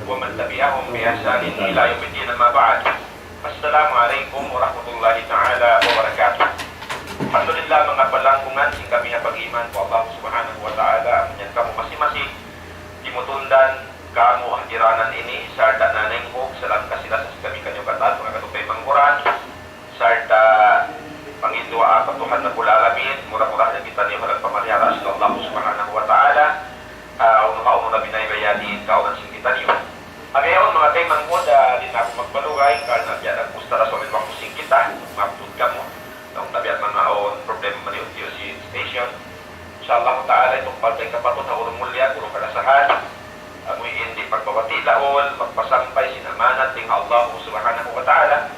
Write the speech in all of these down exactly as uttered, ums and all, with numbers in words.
ومن تبعهم بإحسان إلى يوم الدين، أما بعد. السلام عليكم ورحمة الله تعالى وبركاته. Alhamdulillah, manga palanggungan sin kami ha pag-iman pa Allah Subhanahu wa Ta'ala, amu yan kamu masi-masi, timutundan kamu ha diranan ini, sarta' nanayngkug, salam kasi-lasa sin kami kaniyu katan, manga kataymanghuran, sarta' panginduwaa pa Tuhan Rabbul Alamin, mura-murahan kitaniyu ha lawm pamarihala sin Allah Subhanahu wa Ta'ala, ah, unu-unu na binaybay yan in kaunan sin kitaniyu. Abi awn manga taymanghud, ah, di' na aku magbalugay, karna' biya' nagpusta da sa' in waktu sin kita, maabut kamu. Laung ta biya' manga awn problema maniyu-tiyu sin station. Insha Allah Ta'ala, itukbal ta in kapatut ha urun mulliya, guru kalasahan. Amu in di' pagbabati' laung, magpasampay sin amanat dayn ha Allah Subhanahu wa Ta'ala.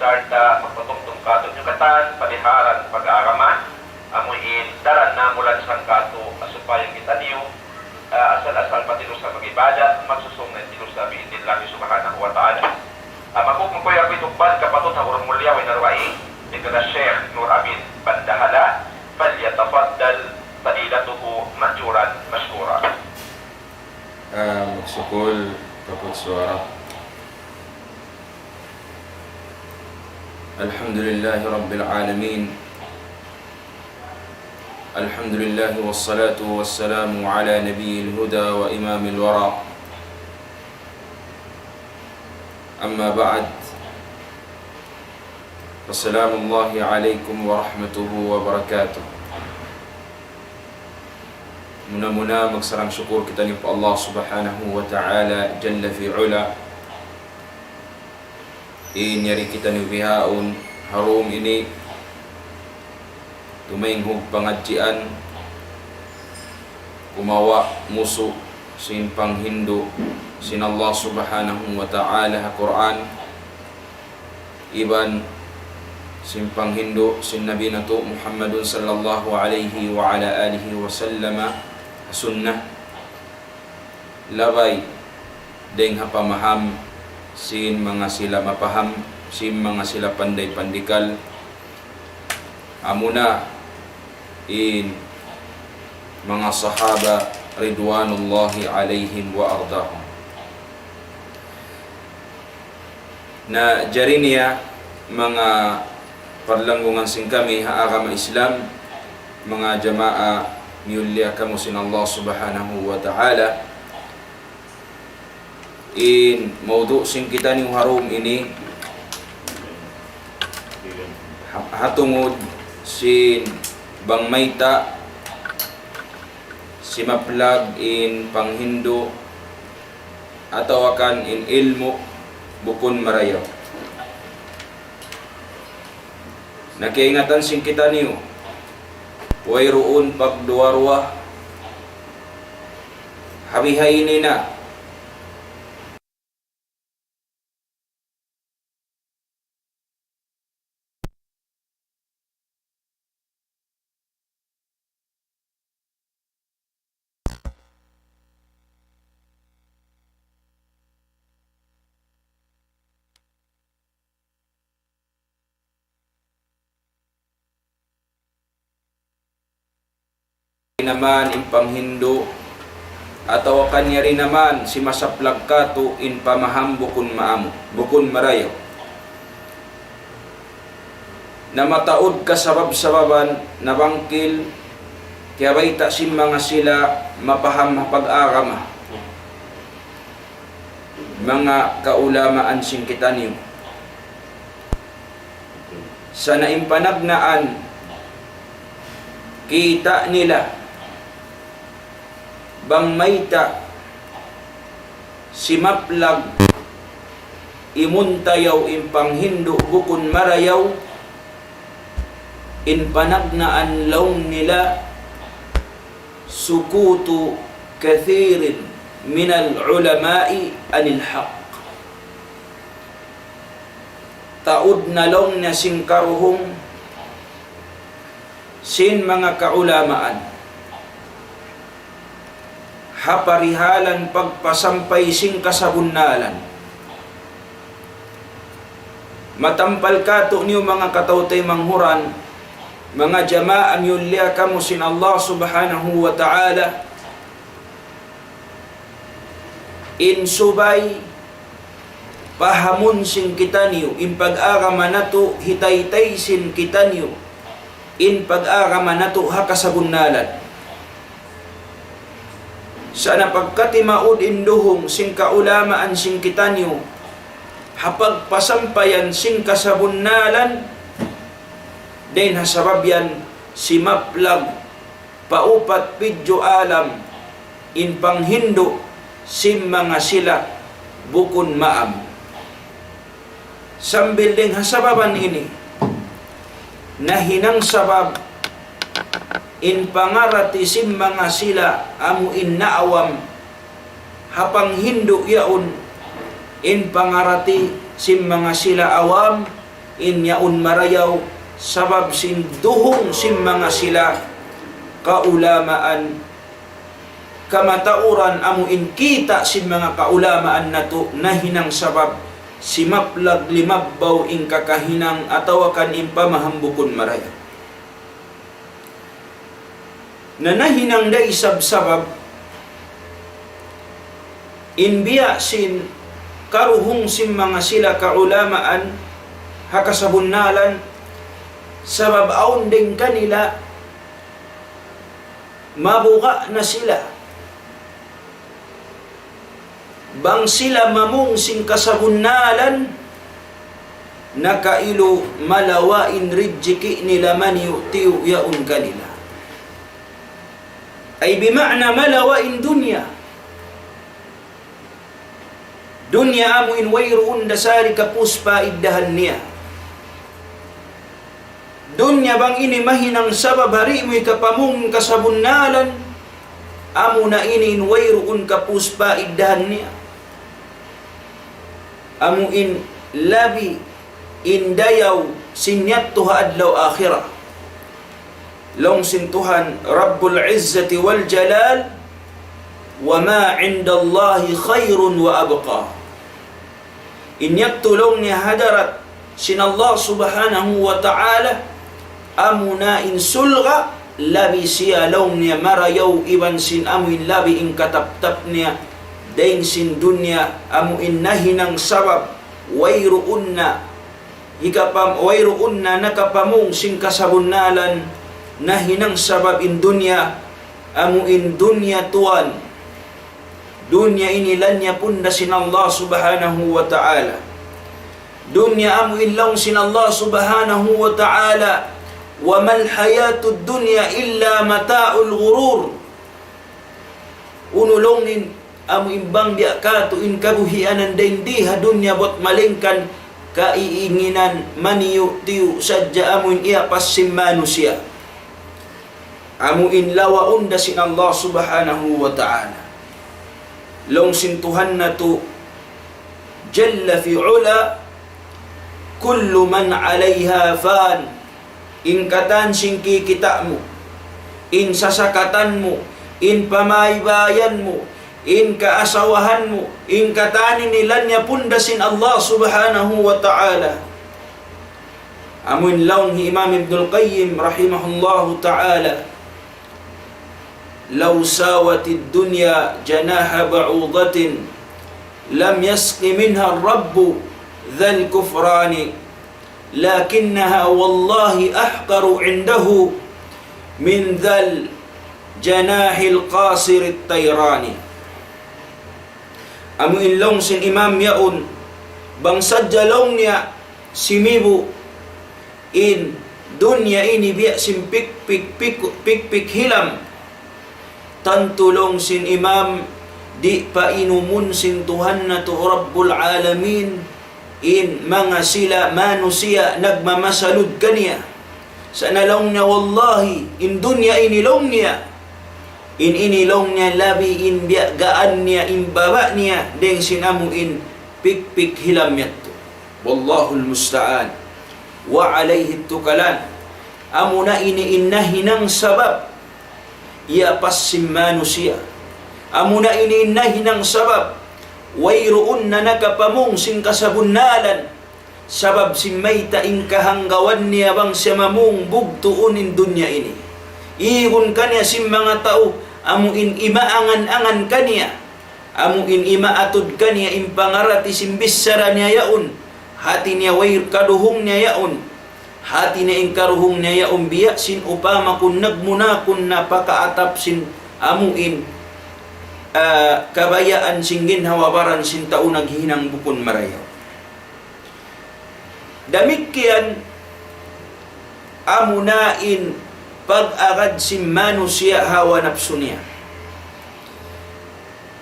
Sarta' magpatumtum katu' niyu katan, paliharan pag-agama. Amu in daran namu' lansang katu', supaya kitaniyu, ah, asal-asal patilusa mag-ibadat, magsusung na in tilusa bi'idhnillahi Subhanahu wa Ta'ala. Ah, makuk-, makuya aku itukbal kapatut ha urun mulliya, way na dugaing, in kana Sheikh Nur Amin Bandahala, فليتفضل فضيلته مأجورا مشكورا. Ah, magsukul, kaput suwara. الحمد لله رب العالمين. الحمد لله والصلاة والسلام على نبي الهدى وإمام الورى. أما بعد. السلام الله عليكم ورحمته وبركاته. Muna-muna magsarang-sukul kitaniyu pa Allah Subhanahu wa Ta'ala Jalla fi Ula. In yari kitaniyu bihaun ha dum ini tumaynghug pangadjian, kumawa' musu' sin panghindu' sin Allah Subhanahu wa Ta'ala ha Qur'an, iban sin panghindu' sin Nabi natu' Muhammadun sallallahu alayhi wa ala alihi wa sallama ha sunnah. Labay dayn ha pamaham sin manga sila mapaham, sin manga sila panday pandikal, amuna in manga sahaba ridwanullahi alayhim wa ardahum. Na jari niya manga parlanggungan sin kami ha agama Islam, manga jamaa miyulliya kamu sin Allah Subhanahu wa Ta'ala. In mawdu' sin kitaniyu ha dum ini ha-, ha tungud sin bang mayta' simaplag in panghindu' atawa kan in ilmu' bukun marayaw. Na kaingatan sin kitaniyu, wayruun pagduwa-ruwa, ha bihaini na. Naman in panghindu', atawa kan yari naman simasaplag katu' in pamaham bukun maamu, bukun marayaw. Na mataud kasabab-sababan nabangkil, kiyabayta' sin manga sila mapaham ha pag-agama, manga kaulamaan sin kitaniyu. Sa' na in panagnaan, kita' nila bang mayta' simaplag imuntayaw in panghindu' bukun marayaw, in panagnaan laung nila, سكوت كثير من العلماء عن الحق. Taud na laung niya sin karuhung sin manga kaulamaan ha parihalan pagpasampay sin kasabunnalan. Matampal katu' niyu manga kataw-taymanghuran, manga jamaa miyulliya kamu sin Allah Subhanahu wa Ta'ala, In subay pahamun sin kitaniyu in pag-agama natu', hitaytay sin kitaniyu in pag-agama natu' ha kasabunnalan. Sa' na pagkatimaud in duhung sin kaulamaan sin kitaniyu ha pagpasampayan sin kasabunnalan, dayn ha sabab yan simaplag pa upat pidju' alam in panghindu' sin manga sila bukun maam. Sambil dayn ha sababan ini, nahinang sabab in pangarati sin manga sila amu in naawam ha panghindu' yaun, in pangarati sin manga sila awam, in yaun marayaw, sabab sin duhung sin manga sila kaulamaan, kamatauran amu in kita' sin manga kaulamaan natu' nahinang sabab simaplag limabbaw in kakahinang atawa kan in pamaham bukun marayaw. Na nahinang da isab sabab in biya' sin karuhung sin manga sila kaulamaan ha kasabunnalan, sabab awn dayn kanila mabuga' na sila. Bang sila mamung sin kasabunnalan, nakailu malawa' in rijiki' nila maniyu'-tiyu' yaun kanila. Ay bima'na malawa' in dunya. Dunya amu in wayruun da sari kapus paiddahan niya. Dunya bang ini mahinang sabab ha di' mu hikapamung kasabunnalan, amu na ini in wayruun kapus paiddahan niya. Amu in labi in dayaw sin yadtu ha adlaw akhirat. Laung sin Tuhan Rabbul Izzati wal Jalal, وما عند الله خير وأبقى. In yadtu laung niya ha hadarat sin Allah Subhanahu wa Ta'ala, amuna in surga', labi siya laung niya marayaw iban sin amu in labi in kataptap niya, dayn sin dunya, amu in nahinang sabab, wayruun na, hikapam-, wayruun na nakapamung sin kasabunnalan, nahinang sabab in dunya, amu in dunya tuwan. Dunya ini lanyapun da sin Allah Subhanahu wa Ta'ala. Dunya amu in laung sin Allah Subhanahu wa Ta'ala, وما الحياة الدنيا إلا متاع الغرور. Unu laung niya, amu in bang biya' katu' in kabuhianan dayn di ha dunya bat malaingkan kaiinginan maniyu'-tiyu' sadja amu in iyapas sin manusiya'. Amu in lawaun da sin Allah Subhanahu wa Ta'ala. Laung sin Tuhan natu' Jalla fi Ula, كل من عليها فان. In katan sin kikita' mu, in sasakatan mu, in pamaybayan mu, in kaasawahan mu, in katan ini lanyapun da sin Allah Subhanahu wa Ta'ala. Amu in laung hi Imam Ibnul Qayyim rahimahullahu ta'ala, لو ساوت الدنيا جناح بعوضة لم يسق منها الرب ذا الكفران، لكنها والله أحقر عنده من ذا الجناح القاصر الطيران. Amu in laung sin imam yaun, bang sadja laung niya simibu' in dunya ini biya' sin pikpik, pik-, pikpik hilam. Tantu laung sin imam, di' painumun sin Tuhan natu' Rabbul Alamin in manga sila manusiya' nagmamasalud kaniya. Sa' na laung niya, wallahi, in dunya ini laung niya, in ini laung niya labi in biya' gaan niya, in baba' niya, dayn sin amu in pikpik hilam yadtu. والله المستعان وعليه التكلان. Amu na ini in nahinang sabab iyapas sin manusiya'. Amu na ini in nahinang sabab wayruun na nakapamung sin kasabunnalan, sabab sin mayta' in kahanggawan niya bang siya mamung bugtuun in dunya ini. Igun kaniya sin manga tau amu in imaangan-angan kaniya. Amu in imaatud kaniya in pangarati sin bichara niya yaun. Hati niya way karuhung niya yaun. Hati niya in karuhung niya yaun biya' sin upama kunu' nagmuna kunu' na pakaatap sin amu in, ah, kabayaan sin ginhawa-baran sin tau naghihinang bukun marayaw. Damikkiyan amuna in pag-agad sin manusiya' hawa napsu niya.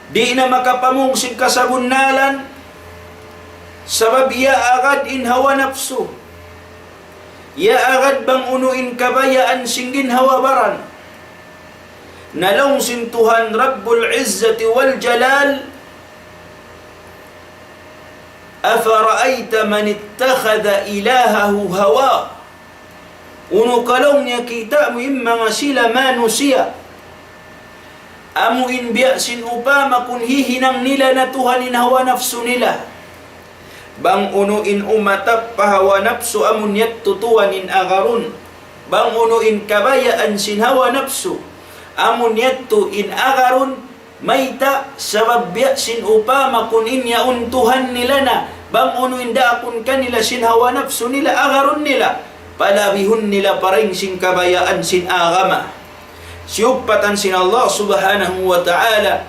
Di' na makapamung sin kasabunnalan, sabab iyaagad in hawa napsu. Iyaagad bang unu in kabayaan sin ginhawa-baran. Na laung sin Tuhan Rabbul Izzati wal Jalal, أفرأيت من اتخذ إلهه هواه. Unu ka laung niya kita' mu in manga sila manusiya'. Amu in biya' sin upama kunu' hihinang nila na Tuhan in hawa napsu nila. Bang unu in umatap pa hawa napsu amu in yadtu Tuhan in agarun. Bang unu in kabayaan sin hawa napsu amu in yadtu in agarun. Mayta'? Sabab biya' sin upama kunu' in yaun Tuhan nila na, bang unu in daakun kanila sin hawa napsu nila, agarun nila, palabihun nila pa dayn sin kabayaan sin agama. Siyugpatan sin Allah Subhanahu wa Ta'ala,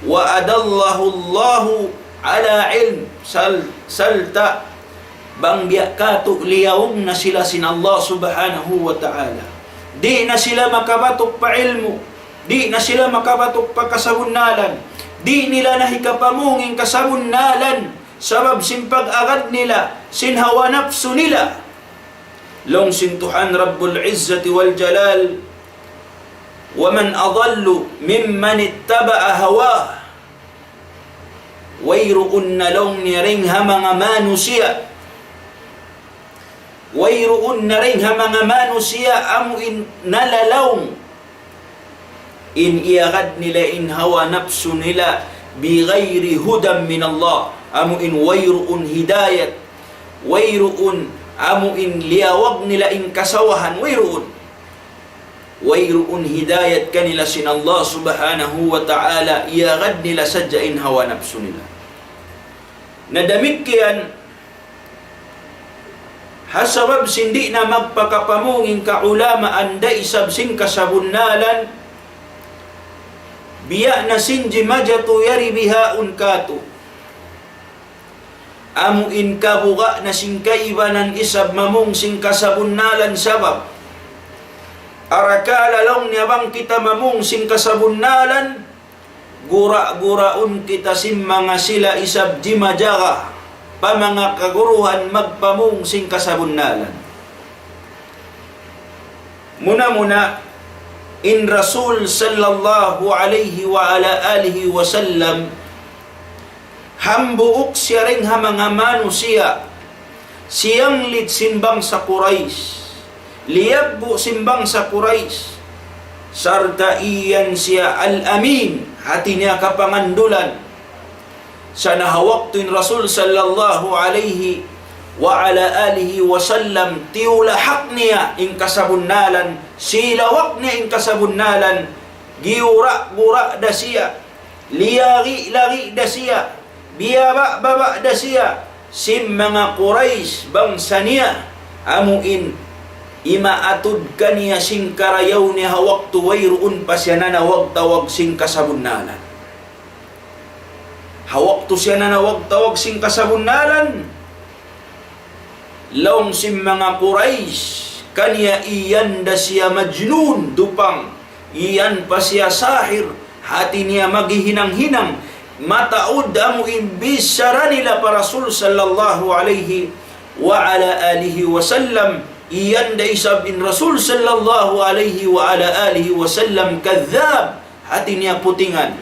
وأضله الله على علم, sal-, sarta' bang biya' katu' liyawag na sila sin Allah Subhanahu wa Ta'ala. Di' na sila makabatuk pa ilmu', di' na sila makabatuk pa kasabunnalan, di' nila na hikapamung in kasabunnalan, sabab sin pag-agad nila sin hawa napsu nila. Laung sin Tuhan Rabbul Izzati wal Jalal, ومن أضل ممن اتبع هواه. Wayruun na laung niya dayn ha manga manusiya'. Wayruun na dayn ha manga manusiya' amu in nalalaung in iyagad nila in hawa napsu nila بغير هدى من الله. Amu in wayruun hidayat. Wayruun amu in liyawag nila in kasawahan. Wayruun. Wayruun hidayat kanila sin Allah Subhanahu wa Ta'ala, iyagad nila sadja in hawa napsu nila. Na damikkiyan, ha sabab sin di' na magpakapamung in kaulamaan da isab sin kasabunnalan, biya' na sin jimajatu yari bihaun katu'. Amu in kabuga' na sin kaibanan isab mamung sin kasabunnalan sabab. Arakala' laung niya bang kita mamung sin kasabunnalan, gura-guraun kita sin manga sila isab jimajaga pa manga kaguruhan magpamung sin kasabunnalan. Muna-muna, in Rasul sallallahu alayhi wa ala alihi wa sallam, hambuuk siya dayn ha manga manusiya', siyanglit sin bangsa Quraysh, liyagbu' sin bangsa Quraysh, sarta' iyan siya Al-Amin, hati niya kapangandulan. Sa' na ha waktu in Rasul sallallahu alayhi wa ala alihi wa sallam, tiyulahak niya in kasabunnalan, silawak niya in kasabunnalan, giyura'-gura' da siya, liyari-lari da siya, biyaba'-baba' da siya, sin manga Quraysh bangsa niya, amu in imaatud kaniya sin karayaw niya ha waktu wayruun pa siya nanawag-tawag sin kasabunnalan. Ha waktu siya nanawag-tawag sin kasabunnalan, laung sin manga Quraysh kaniya, iyan da siya majnun, dupang, iyan pa siya sahir, hati niya maghihinang-hinang, mataud amu in bichara nila pa Rasul sallallahu alayhi wa ala alihi wa sallam, iyan da isab in Rasul sallallahu alayhi wa ala alihi wa sallam kadhab, hati niya putingan.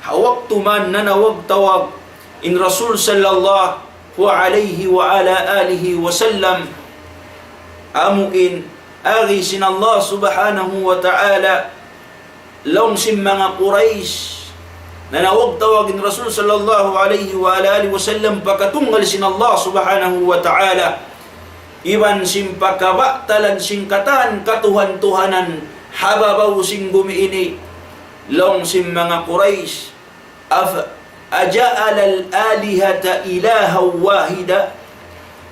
Ha waktu man nanawag-tawag in Rasul sallallahu alayhi wa ala alihi wa sallam, amu in agi sin Allah Subhanahu wa Ta'ala, laung sin manga Quraysh, nanawag-tawag in Rasul sallallahu alayhi wa ala alihi wa sallam pa katunggal sin Allah Subhanahu wa Ta'ala, iban sin pakabatalan sin katan katuhan-tuhanan ha babaw sin bumi ini, laung sin manga Quraysh, أف-، أجعل الآلهة إلها واحدا.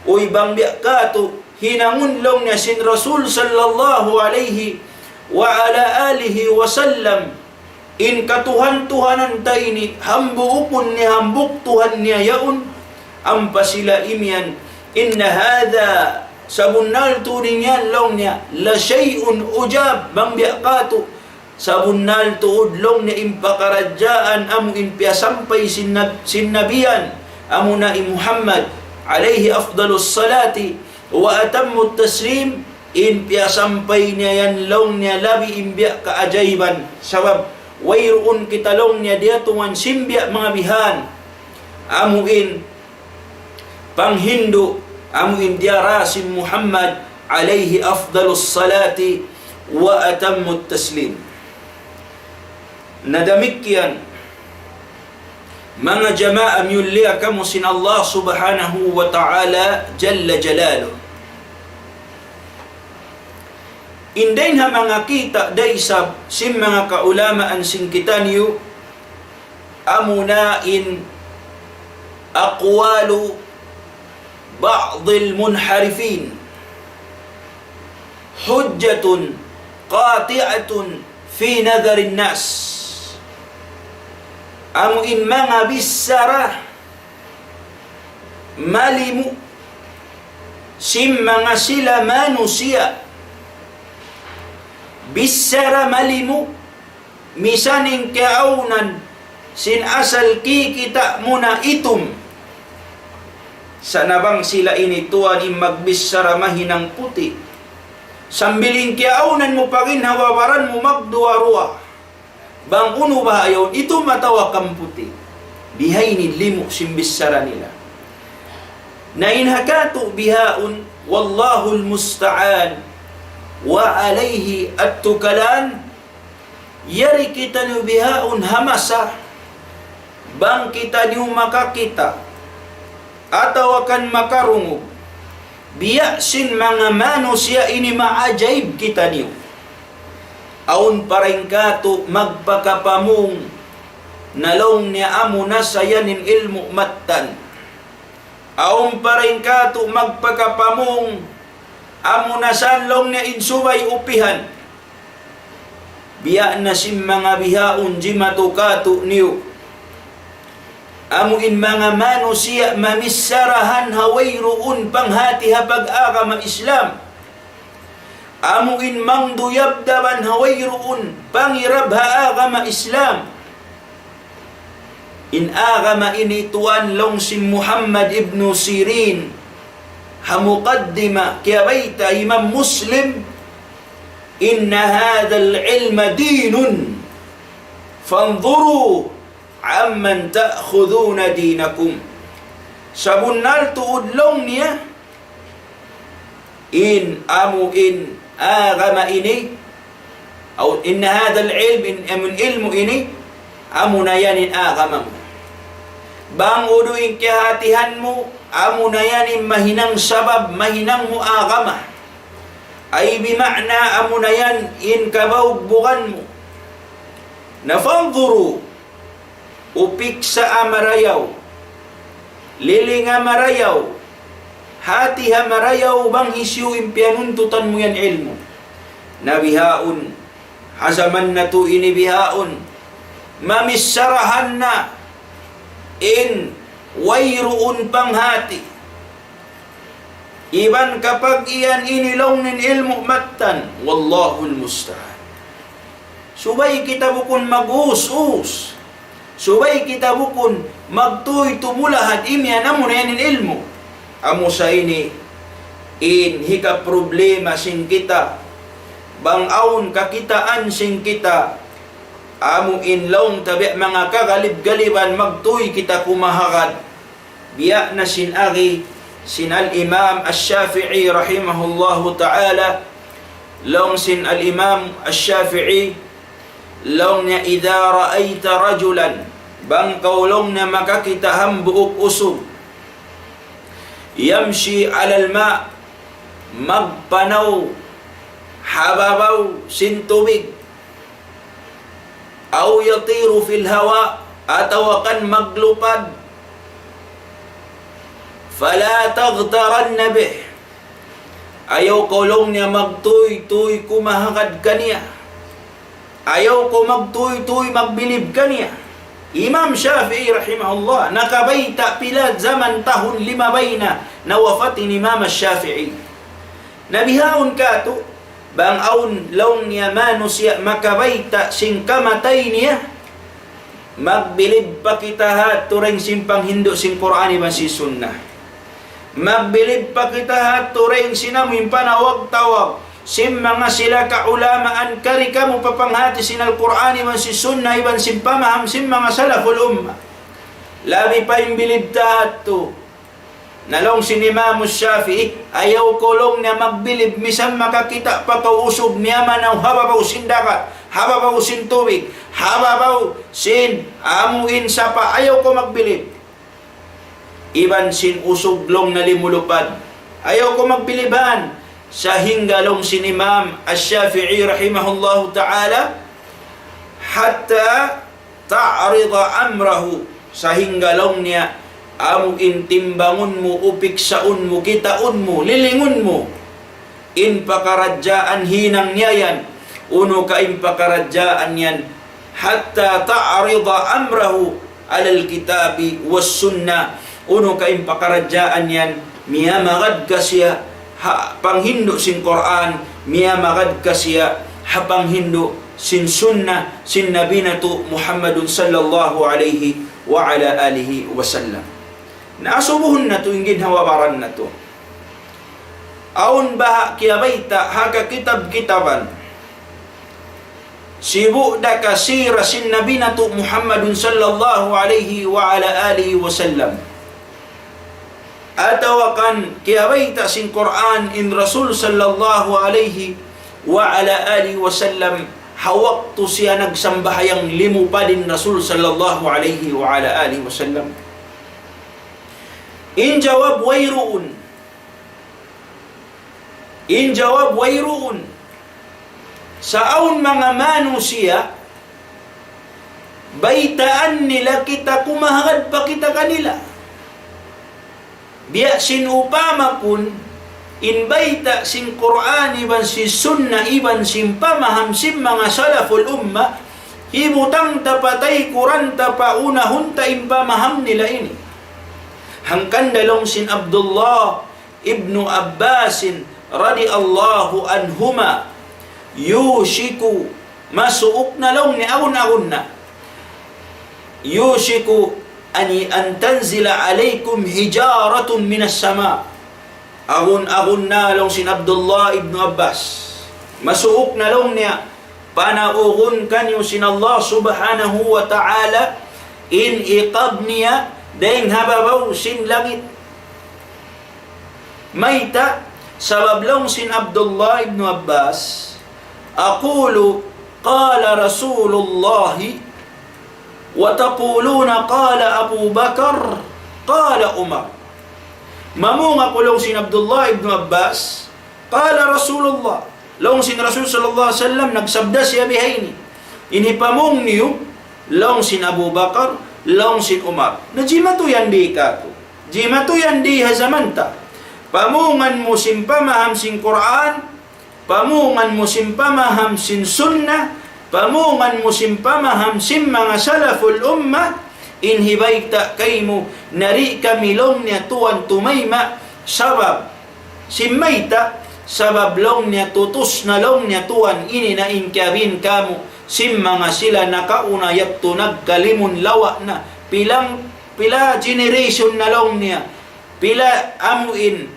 Uy, bang biya' katu', hinangun laung niya sin Rasul sallallahu alayhi wa ala alihi wa sallam, in katuhan-tuhanan ta ini, hambuukun niya hambuuk Tuhan niya yaun, ampa sila imiyan, إن هذا, sabunnal tuud in yan laung niya, لشيء عجاب, bang biya' katu', sabunnal tuud laung niya in pakaradjaan amu in piyasampay sin nab-, sin Nabi yan, amuna hi Muhammad, alayhi afdalus salati wa atammut taslim, in piyasampay niya yan laung niya labi in biya' kaajaiban. Sabab, wayruun kita laung niya diyatungan sin biya' manga bihan. Amu in panghindu', amu in diyara sin Muhammad alayhi afdalus salati wa atammut taslim. Na damikkiyan, manga jamaa miyulliya kamu sin Allah subhanahu wa ta'ala jalla jalaluh. In dayn ha manga kita' da isab sin manga kaulamaan sin kitaniyu, amuna in أقوال بعض المنحرفين حجة قاطعة في نظر الناس. Amu in manga bichara malimu sin manga sila manusiya'. Bichara malimu, misan in kiyaawnan sin asal kikita' mu na itum. Sa' na bang sila ini tuwan in magbichara mahinang puti'. Sambil in kiyaawnan mu pa ginhawa-baran mu magduwa-ruwa. Bang unu baha' yaun, itum atawa kan puti'. Bihaini in limu sin bichara nila. Na in ha katu' bihaun, والله المستعان وعليه التكلان, yari kitaniyu bihaun ha masa, bang kitaniyu makakita', atawa kan makarungug, biya' sin manga manusiya' ini maajaib kitaniyu. Awn pa dayn katu' magpakapamung na laung niya amuna sa yan in ilmu' mattan. Awn pa dayn katu' magpakapamung amuna sa yan laung niya in subay upihan. Biya' na sin manga bihaun jimatu katu'niyu. Amu in manga manusiya' mamicharahan ha wayruun panghati ha pag-agama Islam. Amu in mangduyabdaban ha wayruun pangirab ha agama Islam. In agama ini tuwan laung sin Muhammad ibn Sirin ha muqaddima kiyabayta' Imam Muslim, إن هذا العلم دين فانظروا عمن تأخذون دينكم. Sabunnal tuud laung niya, in amu in agama ini, أو إن هذا العلم, in amu in ilmu' ini, amuna yan in agama mu. Bang unu in kiyahatihan mu, amuna yan in mahinang sabab, mahinang mu agama. Ay bima'na amuna yan in kabaugbugan mu. Na فانظروا, upiksaha marayaw, lilinga marayaw, hatiha marayaw bang hisiyu in piyanuntutan mu yan ilmu'. Na bihaun, ha jaman natu' ini bihaun, mamicharahan na in wayruun panghati. Iban kapag iyan ini laung niya in ilmu' mattan, والله المستعان. Subay kita bukun mag-us-us. Subay kita bukun magtuy tumulahad imiyan amuna yan in ilmu'. Amu sa ini in hikaproblema sin kita. Bang awn kakitaan sin kita, amu in laung ta biya' manga kagalib-galiban magtuy kita kumahagad. Biya' na sin agi sin Al-Imam Ash-Shafi'i rahimahullahu ta'ala, laung sin Al-Imam Ash-Shafi'i, laung niya, إذا رأيت رجلا, bang kaw laung niya makakita' hambuuk usug, يمشي على الماء, magpanaw ha babaw sin tubig, أو يطير في الهواء, atawa kan maglupad. فلا تغترن به. Ayaw kaw laung niya magtūy-tūy kumahagad kaniya. Ayaw kaw magtūy-tūy magbilib kaniya. Imam Shafi'i rahimahullah, nakabayta' pila jaman tahun limabay na nawapat in Imam Shafi'i. Na bihaun katu', bang awn laung niya manusiya' makabayta' sin kamatay niya, magbilib pa kita ha turing sin panghindu' sin Qur'an iban sin Sunnah. Magbilib pa kita ha turing sin amu in panawag-tawag sin manga sila kaulamaan, kari kamu pa panghati sin Al-Qur'an iban sin Sunnah iban sin pamaham sin manga salaful ummah. Labi pa in bilib ta ha tu. Na laung sin Imam Shafi'i, ayaw kaw laung niya magbilib, misan makakita' pa kaw usug miyamanaw ha babaw sin dagat, ha babaw sin tubig, ha babaw sin amu in sapa', ayaw kaw magbilib. Iban sin usug laung niya limulupad, ayaw kaw magbilib yan. Sahingga laung sin Imam Ash-Shafi'i rahimahullahu ta'ala, حتى تعرض أمره, sahingga laung niya amu in timbangun mu, upiksaun mu, kitaun mu, lilingun mu in pakaradjaan hinang niya yan, unu ka in pakaradjaan yan, حتى تعرض أمره على الكتاب والسنة, unu ka in pakaradjaan yan, miyamagad ka siya ha panghindu' sin Qur'an, miyamagad ka siya ha panghindu' sin Sunnah sin Nabi natu' Muhammadun sallallahu alayhi wa ala alihi wa sallam. Na asubuhun natu' in ginhawa-baran natu'. Awn baha' kiyabayta' ha kakitab-kitaban, sibu' da ka sira sin Nabi natu' Muhammadun sallallahu alayhi wa ala alihi wa sallam. Atawa kan kiyabayta' sin Qur'an in Rasul sallallahu alayhi wa ala alihi wa sallam, ha waktu siya nagsambahayang limupad in Rasul sallallahu alayhi wa ala alihi wa sallam. In jawab, wayruun. In jawab, wayruun. Sa' awn manga manusiya', baytaan nila kita, kumahagad pa kita kanila. Biya' sin upama kun, in bayta' sin Qur'an iban sin Sunnah iban sin pamaham sin manga salaful ummah, hibutang ta pa taykuran ta, paunahun ta in pamaham nila ini. Hangkan da laung sin Abdullah ibnu Abbasin radiyallahu anhuma, يوشك, masuuk na laung niya, agun-agun na. يوشك أن، أن تنزل عليكم حجارة من السماء. Agun-agun na laung sin Abdullah ibnu Abbas. Masuuk na laung niya, panaugun kaniyu sin Allah subhanahu wa ta'ala in iqab niya dayn ha babaw sin langit. Mayta'? Sabab laung sin Abdullah ibnu Abbas, أقول قال رسول الله وتقولون قال أبو بكر قال عمر. Mamung aku laung sin Abdullah ibnu Abbas, قال رسول الله. Laung sin Rasul sallallahu alayhi wasallam, nagsabda siya bihaini. In hipamung niyu, laung sin Abu Bakar, laung sin Umar. Na jimatu yan di katu'. Jimatu yan di ha jaman ta. Pamungan mu sin pamaham sin Qur'an, pamungan mu sin pamaham sin Sunnah, pamungan mu sin pamaham sin manga salaful ummah, in hibayta' kaymu, na di' kami laung niya tuwan tumayma', sabab sin mayta', sabab laung niya tutus na laung niya tuwan ini na in kiyabin kamu, sin manga sila nakauna yadtu nagkalimun lawa' na, pilang, pila generation na laung niya, pila amu in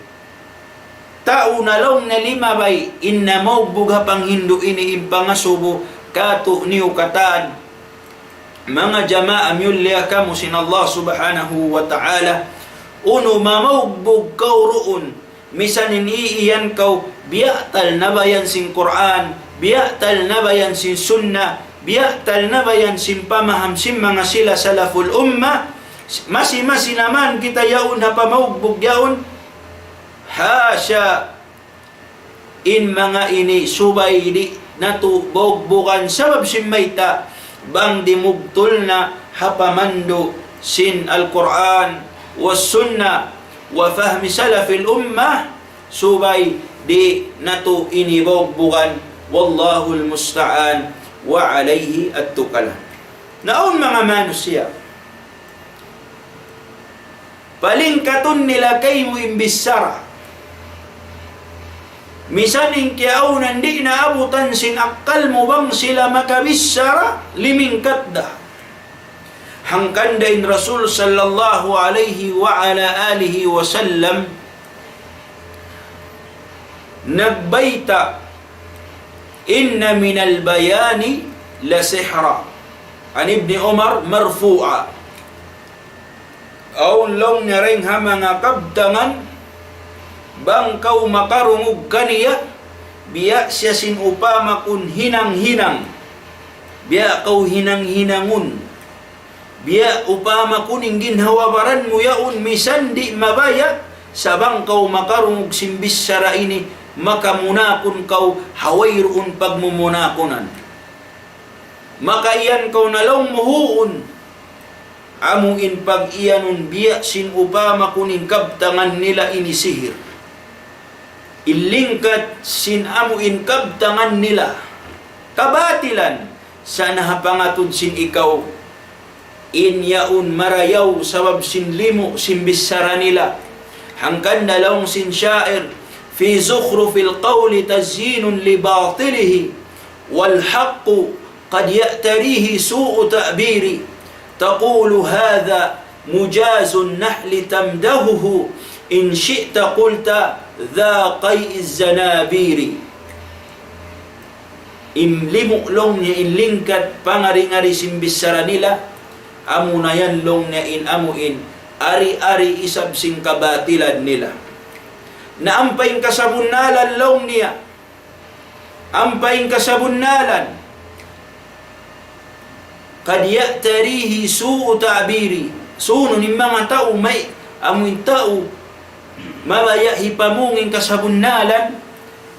tau na laung niya limabay in namaugbug ha panghindu' ini in pangasubu katu' niyu katan. Manga jamaa miyulliya kamu sin Allah subhanahu wa ta'ala, unu mamaugbug kaw duun, misan in iiyan kaw, biya' tal na ba yan sin Qur'an, biya' tal na ba yan sin Sunnah, biya' tal na ba yan sin pamaham sin manga sila salaful ummah, masi-masi na man kita yaun ha pamaugbug yaun, hasha, in manga ini subay di' natu' baugbugan sabab sin mayta', bang dimugtul na ha pamandu' sin Al-Qur'an wa Sunnah wa fahmi salafil ummah, subay di' natu' ini bugbugan. Wallahul musta'an wa alayhi at-tukalan. Na awn manga manusiya', palingkatun nila kaymu in bichara. Misan in kiyaawnan di' na abutan sin akkal mu bang sila makabichara, limingkat da. Hangkan da in Rasul sallallahu alayhi wa ala alihi wa sallam nagbayta', إن من البيان لسحرا. عن ابن عمر مرفوعا. Awn laung niya dayn ha manga kabtangan, bang kaw makarungug kaniya, biya' siya sin upama kun hinang-hinang. Biya' kaw hinang-hinangun. Biya' upama kun in ginhawa-baran mu yaun misan di' mabaya', sa' bang kaw makarungug sin bichara ini, makamunakun kaw ha wayruun pagmumunakunan. Makaiyan kaw na laung mu huun. Amu in pag-iyanun biya' sin upama kun in kabtangan nila ini sihir. In lingkat sin amu in kabtangan nila kabatilan, sa' na ha pangatud sin ikaw, in yaun marayaw sabab sin limu' sin bichara nila. Hangkan da laung sin sha'ir, في زخرف القول تزيين لباطله، والحق قد يأتريه سوء تعبير. تقول هذا مجاز النحل تمدحه، إن شئت قلت ذا قيء الزنابير. In limu' laung niya in lingkat pangari-ngari sin bichara nila, amuna yan laung niya in amu in ari-ari isab sin kabatilan nila. Na ampa in kasabunnalan laung niya, ampa in kasabunnalan, قد يأتريه سوء تعبير. Sunu in manga tau may, amu in tau mabaya' hipamung in kasabunnalan,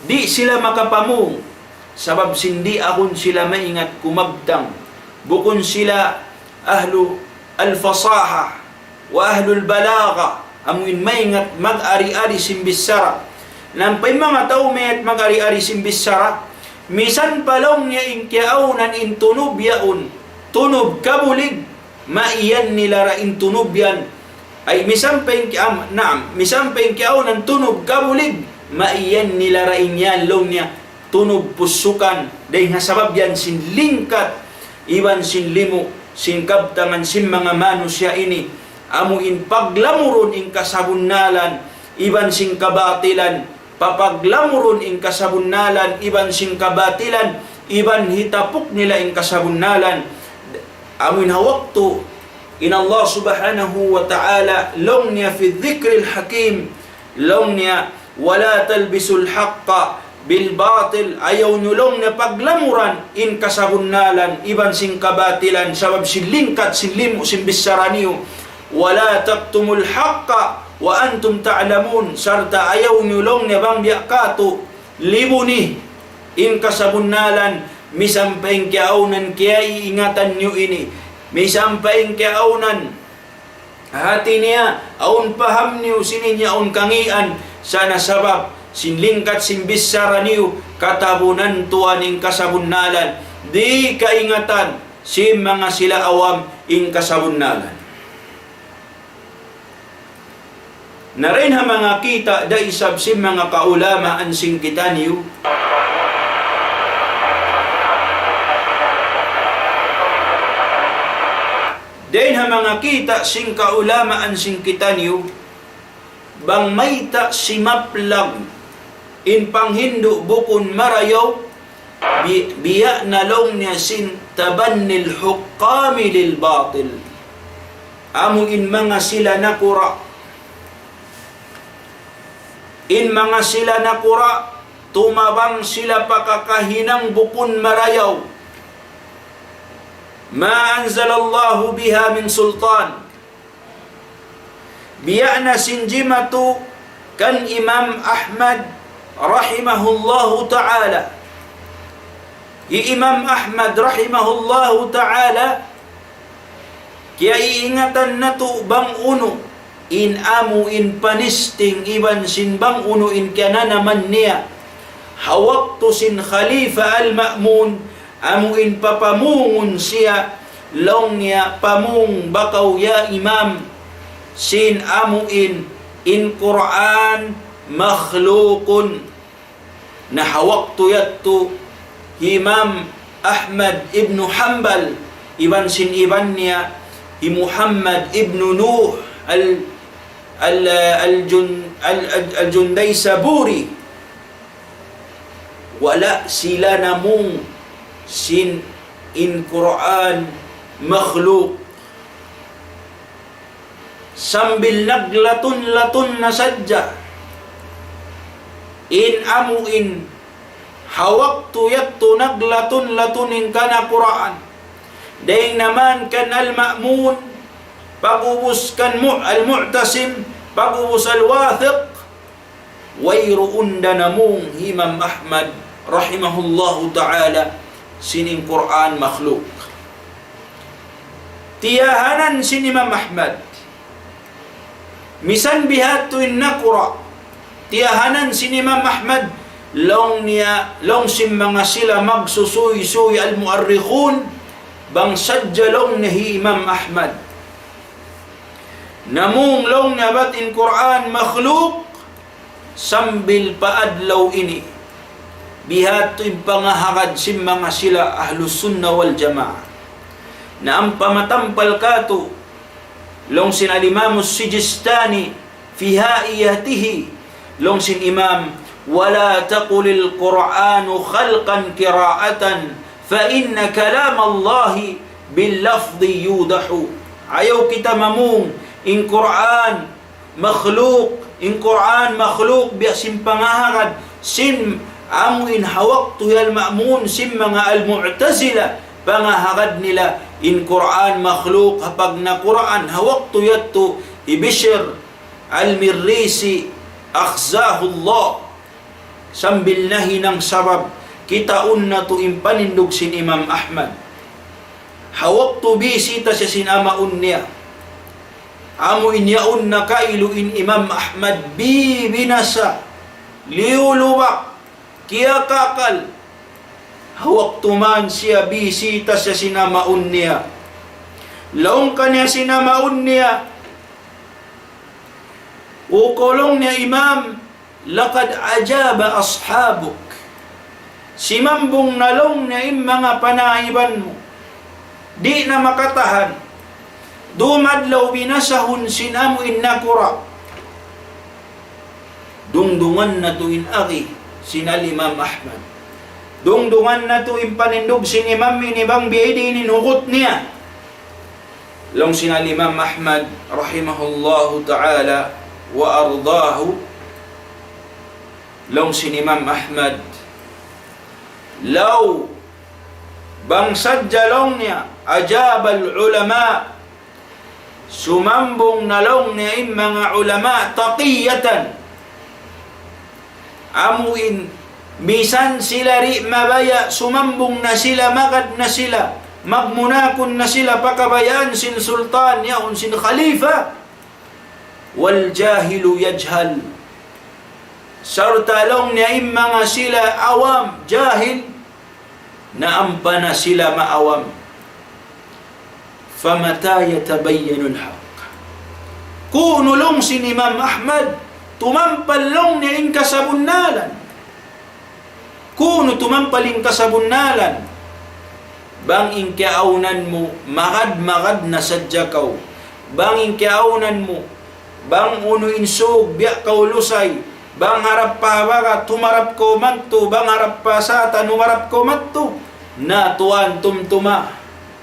di' sila makapamung. Sabab sin di' agun sila maingat kumabtang. Bukun sila ahlu al-fasaha wa ahlul balagha, amu in maingat mag-ari-ari sin bichara. Na ampa in manga tau maingat mag-ari-ari sin bichara, misan pa laung niya in kiyaawnan in tunub yaun, tunub kabulig, maiyan nila ra in tunub yan. Ay, misan pa in ki-, am-, naam, misan pa in kiyaawnan tunub kabulig, maiyan nila ra in yan laung niya tunub pusukan, dayn ha sabab yan sin lingkat, iban sin limu', sin kabtangan sin manga manusiya' ini, amu in paglamurun in kasabunnalan, iban sin kabatilan, papaglamurun in kasabunnalan, iban sin kabatilan, iban hitapuk nila in kasabunnalan. Amu in ha waktu in Allah Subhanahu wa Ta'ala, laung niya في الذكر الحكيم, laung niya, ولا تلبسوا الحق بالباطل, ayaw niyu laung niya paglamuran in kasabunnalan iban sin kabatilan, sabab sin lingkat, sin limu', sin bichara niyu. ولا تكتموا الحق وأنتم تعلمون, sarta' ayaw niyu laung niya bang biya' katu' libuni in kasabunnalan, misan pa in kiyaawnan kiyaiingatan niyu ini, misan pa in kiyaawnan hati niya, awn paham niyu sin in yaun kangīan, sa' na sabab sin lingkat sin bichara niyu, katabunan tuwan in kasabunnalan, di' kaingatan sin manga sila awam in kasabunnalan. Na dayn ha manga kita' da isab sin manga kaulamaan sin kitaniyu. Dayn ha manga kita' sin kaulamaan sin kitaniyu, bang mayta' simaplag in panghindu' bukun marayaw, bi-, biya' na laung niya sin تبني الحكام للباطل. Amu in manga sila nakura'. In manga sila nakura', tumabang sila pa kakahinang bukun marayaw. ما أنزل الله بها من سلطان. Biya' na sin jimatu kan Imam Ahmad rahimahullahu ta'ala. Hi Imam Ahmad rahimahullahu ta'ala, Kiyaiingatan natu' bang unu in amu in panisting iban sin bang unu in kiyananaman niya. Ha waktu sin Khalifa Al-Ma'mun, amu in papamungun siya, laung niya, "Pamung ba kaw ya Imam, sin amu in, in Qur'an makhlukun." Na ha waktu yadtu, hi Imam Ahmad ibn Hanbal, iban sin iban niya, hi Muhammad ibn Nuh al-, al-, al-Jun-, al-, al-, al-Jundaysaburi, wala' sila namung sin in Qur'an makhluk. Sambil naglatun-latun na sadja in amu in ha waktu yadtu naglatun-latun in kana Qur'an. Dayn naman kan Al-Ma'mun, pag'ubus kan Mu-, Al-Mu'tasim, pag'ubus Al-Wathiq, wayruun da namung hi Imam Ahmad rahimahullahu ta'ala sin in Qur'an makhluk. Tiyahanan sin Imam Ahmad. Misan bihadtu in nakura', tiyahanan sin Imam Ahmad, laung niya, laung sin manga sila magsusuysuy al-mu'arrikhun, bang sadja laung niya hi Imam Ahmad. Namung laung niya bat in Qur'an makhluk, sambil pa adlaw ini. Bihadtu in pangahagad sin manga sila Ahlus Sunnah wal Jamaah. Na ampa matampal katu', laung sin Al-Imam Sijistani, fi haiyatihi, laung sin Imam, "Wa la taqulil Qur'anu khalqan qira'atan, fa inna kalam Allahi bil lafzi yudahu." Ayaw kita mamung, in Qur'an makhluk, in Qur'an makhluk, biya' sin pangahagad sin amu in ha waktu hi Al-Ma'mun, sin manga Al-Mu'tazila, pangahagad nila in Qur'an makhluk, ha pagna Qur'an, ha waktu yadtu hi Bishr Al-Mirrisi, akhzahullah. Sambil nahinang sabab, kitaun natu' in panindug sin Imam Ahmad. Ha waktu bisita siya sin amaun niya, amu in yaun na kailu in Imam Ahmad, bibinasa, liyulubak, kiyakakal. Ha waktu man siya bisita siya sin amaun niya, laung kaniya sin amaun niya, "O," laung niya, "Imam, laqad ajaba ashabuk." Simambung na laung niya in manga panaiban mu. Di' na makatahan. Dum adlaw binasahun sin amu in nakura'. Dungdungan natu' in agi sin Al-Imam Ahmad. Dungdungan natu' in panindug sin imam ini bang biyadiin in hugut niya. Laung sin Al-Imam Ahmad rahimahullahu ta'ala wa ardahu. Laung sin Imam Ahmad, law bang sadja laung niya, ajabal ulama, sumambung na laung niya in manga ulama, taqiyatan. Amu in, misan sila di' mabaya', sumambung na sila, magad na sila, magmunakun na sila pa kabayaan sin sultan, yaun sin khalifa. Wal jahilu yajhal. Sarta' laung niya in manga sila awam, jahil, na ampa na sila maawam. Famata yatabayyanul haqq. Kunu laung sin Imam Ahmad, tumampal laung niya in kasabunnalan. Kunu tumampal in kasabunnalan. Bang in kiyaawnan mu, magad-magad na sadja kaw. Bang in kiyaawnan mu, bang unu in sūg, biya' kaw lusay, bang harap pa barat, humarap kaw madtu, bang harap pa satan, humarap kaw madtu. Na tuwan tumtuma,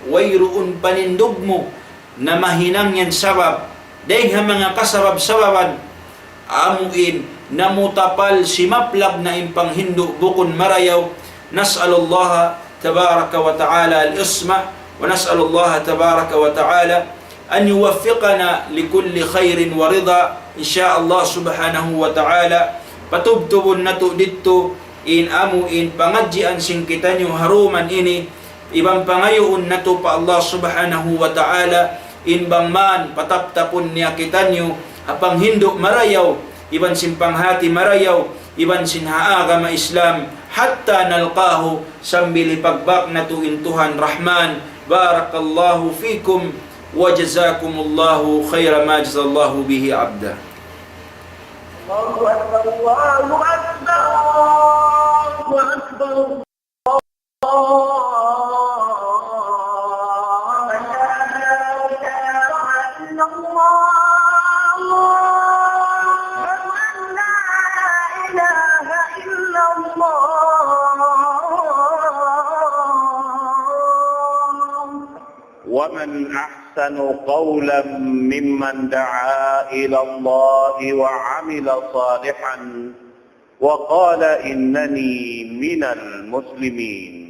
wayruun panindug mu, na mahinang yan sabab, dayn ha manga kasabab-sababan, amu in, namutapal simaplag na in panghindu' bukun marayaw. نسأل الله تبارك وتعالى العصمة، ونسأل الله تبارك وتعالى أن يوفقنا لكل خير ورضا إن شاء الله سبحانه وتعالى. Patubtubun natu' didtu in amu in pangadjian sin kitaniyu ha dum ini, iban pangayuun natu' pa Allah Subhanahu wa Ta'ala, In bang man pataptapun niya kitaniyu ha panghindu' marayaw, iban sin panghati marayaw, iban sin ha agama Islam, حتى نلقاه, sambil hipagbak natu' in Tuhan Rahman. بارك الله فيكم وجزاكم الله خير ما جزى الله به عبده. الله أكبر، الله أكبر، الله أكبر. لا إله إلا الله. أشهد أن لا إله إلا الله. ومن أحسن قولا ممن دعا إلى الله وعمل صالحا وقال إنني من المسلمين.